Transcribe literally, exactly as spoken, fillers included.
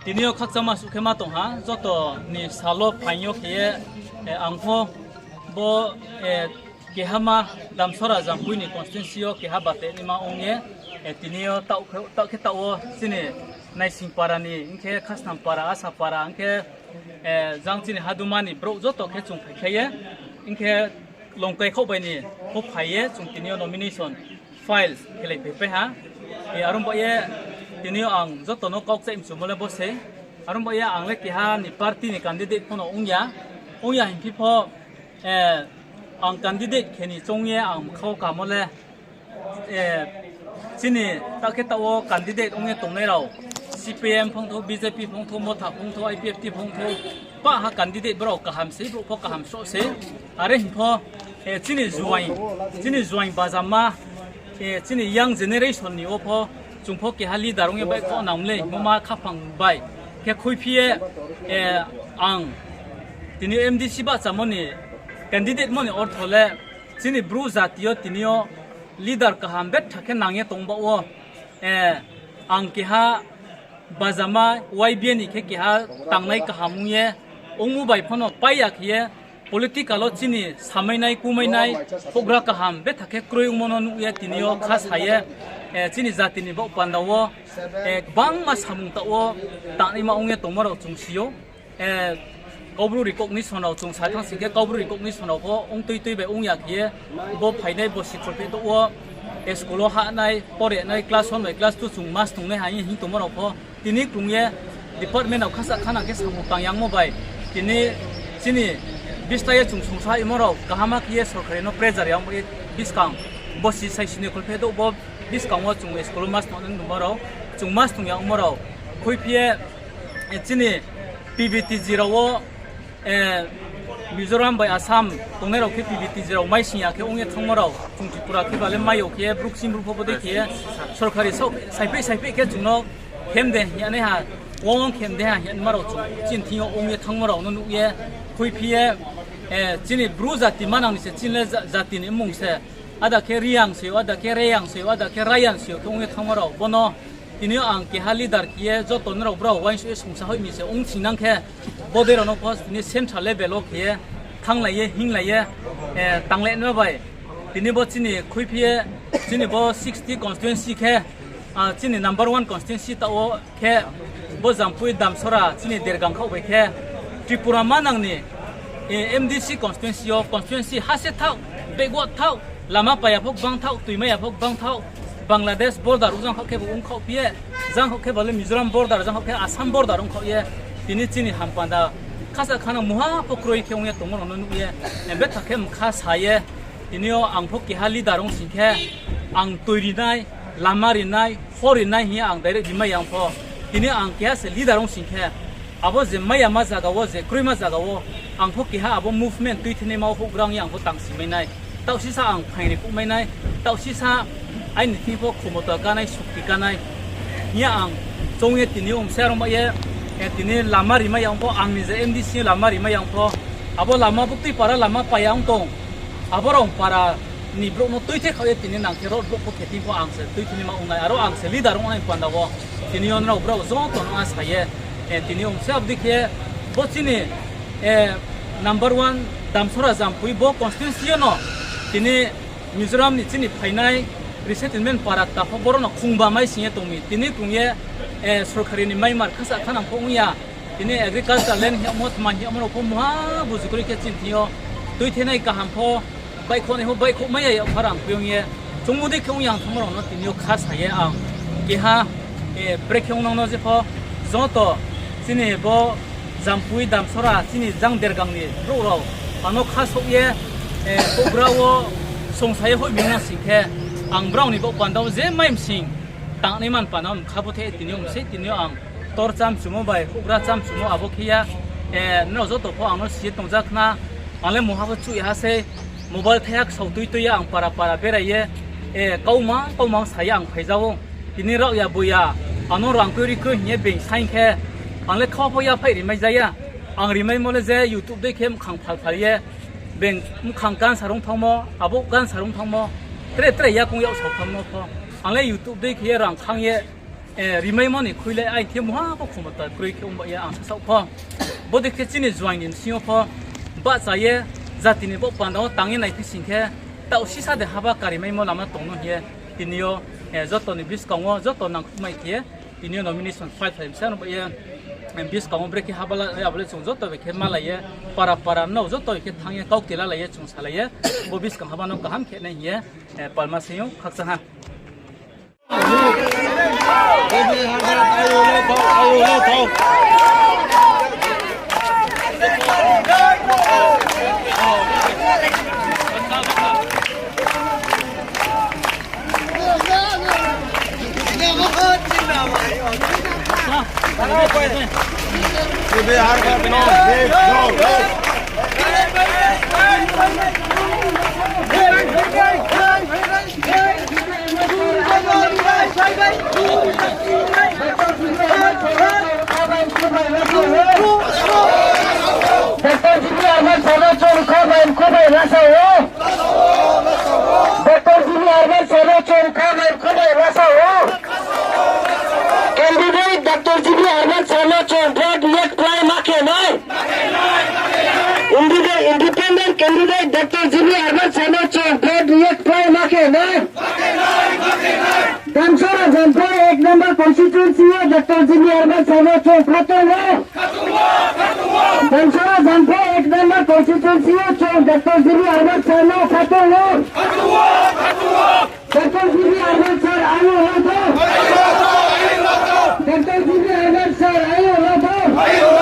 Tini yo khakchangma suh khe ma tong ha, joto ni sal wo phaing yo khe ye, eh, ang pho bo, eh, kehama Damsora Jampui ni constituency yo keha bate naima ong ye, eh, tini yo taoh khe, taoh khe taoh wo chini Naising para ni, hing khe Khasnam para, Asa para, hing khe, eh, jang chini Haduma ni brouh joto khe chung phaikhlai ye, hing khe Longkai khaoh bai ni pho phai ye chung tini yo nomination file khelai phaipai ha. Eh, aro ba ye tini yo ang joto no kau kchaih mchumo le bo se. Aro ba ye ang le keha ni party ni candidate pho no ong ya. Ong ya hing phi pho, eh, ang candidate khe ni choung ye ang khau kamo le, eh, chini taoh khe taoh wo candidate ong ye tongnai rao, C P I M phongthou, B J P phongthou, Motha phongthou, I P F T phongthou, pah ha candidate brao kaham se, brao pho kaham sroh se. Are hing pho, eh, chini juaing, chini juaing bajama, eh, chini young generation ni wo pho, chung pho keha leader ong ye baihkhouh nang mlei, hingmo ma khaphang bai khe khuiphi ye, eh, ang tini M D C bahchamo ni candidate mo ni ortho le, chini Bru jati yo tini yo leader kaham betha khe nang ye tong baoh wo, eh, ang keha bajama Y B A ni khe keha tangnai kaham ong ye, ongmo bai pho no pai ya khe ye, political wo chini samainai, kumainai, houhgra kaham betha khe kroi ongmo no nuh ye tini yo kha sa ye, eh, chini jati ni baoh panda wo, eh, gbangma samung taoh wo tangnaima ong ye tongmo rao chung si ou. Eh, Kaubru recognition rao chung sa thanng sing khe, Kaubru recognition rao pho ong tui tui bai ong ya khe ye, bo phainai bo school khe douh wo, eh, school wo hahnai, porenai, class one bai class two chung mas tongnai ha hing tongmo rao pho, tini krung ye department rao khasa khana khe samung tang yangmo bai, tini chini bista ye chung sungsa imo rao kaham khe ye sorkari no pressure yang bo ye buskang, bo si sai sini kholpheh douh bo buskang wo chung school wo mas tongnai nungmo rao, chung mas tong yangmo rao, khuiphi ye, eh, chini P V T G rao wo, eh, Mizoram bai Assam tongnai rao khe P V T G rao mai sing ya khe ong ye thanngmo rao, chung Tripura khe ba le mai yo khe ye, bru kching bru pho bodei khe ye, sorkari saoh, saipeh saipeh khe chung no khem de hing ya nai ha, wang wang khem de ha hing ya naima rao chung chini thing yo ong ye thanngmo rao no nuh ye, khuiphi ye, eh, chini Bru jati manang ni se chini le ja-, jati ni mmung se, ada khe Reang se ou, ada khe Reang se ou, ada khe Rayan se ou khe ong ye thanngmo rao, bo no tini yo ang keha leader khe ye joto nrao brao uaingsouh ye sungsa hoih mi se ong singnang khe, bodei rao no pho tini central level wo khe ye thannglai ye, hinglai ye, eh, tanglai no bai. Tini bo chini khuiphi ye, chini bo sixty constituency khe, ah, chini number one constituency taoh wo khe, bo Jampui Damsora chini Dergang khaoh bai khe, Tripura manang ni, eh, M D C constituency yo, constituency ha se thaoh, backward thaoh, lama pai ya pho gbang thaoh, tui mai ya pho gbang thaoh, Bangladesh border wo jang khaoh khe bo ong khaoh phi ye, jang khaoh khe ba le Mizoram border, jang khaoh khe Assam border ong khaoh ye, tini chini hampanda khasa khana mungha pho kroi khe ong ye tongmo rao no nuh ye, eh, betha khe mkha sa ye, tini yo ang pho keha leader ong sing khe, ang tui rinai, lama rinai, hor rinai hing ye ang direct rimai yang pho. Tini ang keha se leader ong sing khe, abo je mai yama zaga wo, je kroima zaga wo, ang pho keha abo movement tuithinaima wo houhgra ong ye ang pho tang si mai nai. Taoh sisa ang phaing ri kuh mai nai, taoh sisa aini thing pho khomota kanai, sukti kanai hing ye ang choung ye tini yo mse aro mai ye, eh, tini lama rimai yang pho, ang ni je M D C lama rimai yang pho, abo lama buktui para lama pai ya ong tong. Abo rao para ni brouh no tuithe khaoh ye tini nang khe road block pho khe thing pho ang se tuithinaima ong nai, aro ang se leader ong nai panda wo. Tini yo nrao brao joto no asa ye, eh, tini yo mse abdei khe bo chini, eh, number one Damsora Jampui bo constituency yo no tini Mizoram ni chini phainai resettlement para kta pho boro no khungba mai sing ye tong mi. Tini krung ye, eh, sorkari ni maimar khasa khanang pho ong ya. Tini agriculture land hing yagmo, tma hing yagmo rao pho mungha buju kroi khe chini thing yo tuithenai kaham pho, baihkhouhnai pho baihkhouh mai ya yag pha rang phi ong ye. Chungmo dei khe ong yang thanngmo rao no tini yo kha sa ye ang keha, eh, brekhe ong nang no je pho joto chini bo Jampui Damsora chini jang Dergang ni brouh rao ano kha souh ye, eh, houhgra wo songsa ye hoih mi ong nang sing khe, ang brao ni baoh panda wo je mai msing tangnai man panda wo mkha bo the tini yo mse tini yo ang tor chamchumo bai houhgra chamchumo abo khe ya, eh, nrao joto pho ang no si ye tongja khna, ang le mungha pho chuh ya ha sei, mobile thaiha ksao tui tui ya ang para para berai ye, eh, kauma kauma sa ye ang phaija ou. Tini raohya boya, ano rang kroi ri kroi hing ye being saing khe, ang le khau pho yaphaih rimai ja ya. Ang rimaimo le je YouTube dei khe mkhang phal phal ye, being mkhang cancer ong thanngmo, abo cancer ong thanngmo, tre tre yakong yak sao thanngmo pho. Ang le YouTube dei khe ye rang khang ye, Rimaimo ni khui le aini khe muha pho khomota kroi khe ong ba ye ang sasaoh pho. Bodei khe chini juaing ni bsing yo pho bahcha ye jati ni baoh panda wo tang ye naiphi sing khe, taoh sisa de haba karimaimo lama tong no hing ye, tini yo joto ni buskang wo joto nangkhruhmai khe ye, tini yo nomination file khlai msa no ba ye, buskang wo brekhe haba la abo le chung joto bai khe malai ye, para para no joto bai khe thanng ye kau kelalai ye chung salai ye, bo buskang haba no kaham khe nai hing ye, palma sing ou khakchang ha. Doctor G B Arman sir no chung kha bai khubai lasa ou. Doctor G B Arman sir no chung kha bai khubai lasa ou. Candidate Doctor G B Arman sir no chung vote reject khlai ma khe nai. Indi-, independent candidate Doctor G B Arman sir no chung vote reject khlai ma khe nai. Damsara Jampui ek number constituency yo Doctor G B Arman sir no chung phatung ou. Damsara Jampui ek number constituency yo chung Doctor G B Arman sir no phatung ou. Doctor G B Arman sir, ayo lato. Doctor G B Arman sir, ayo lato.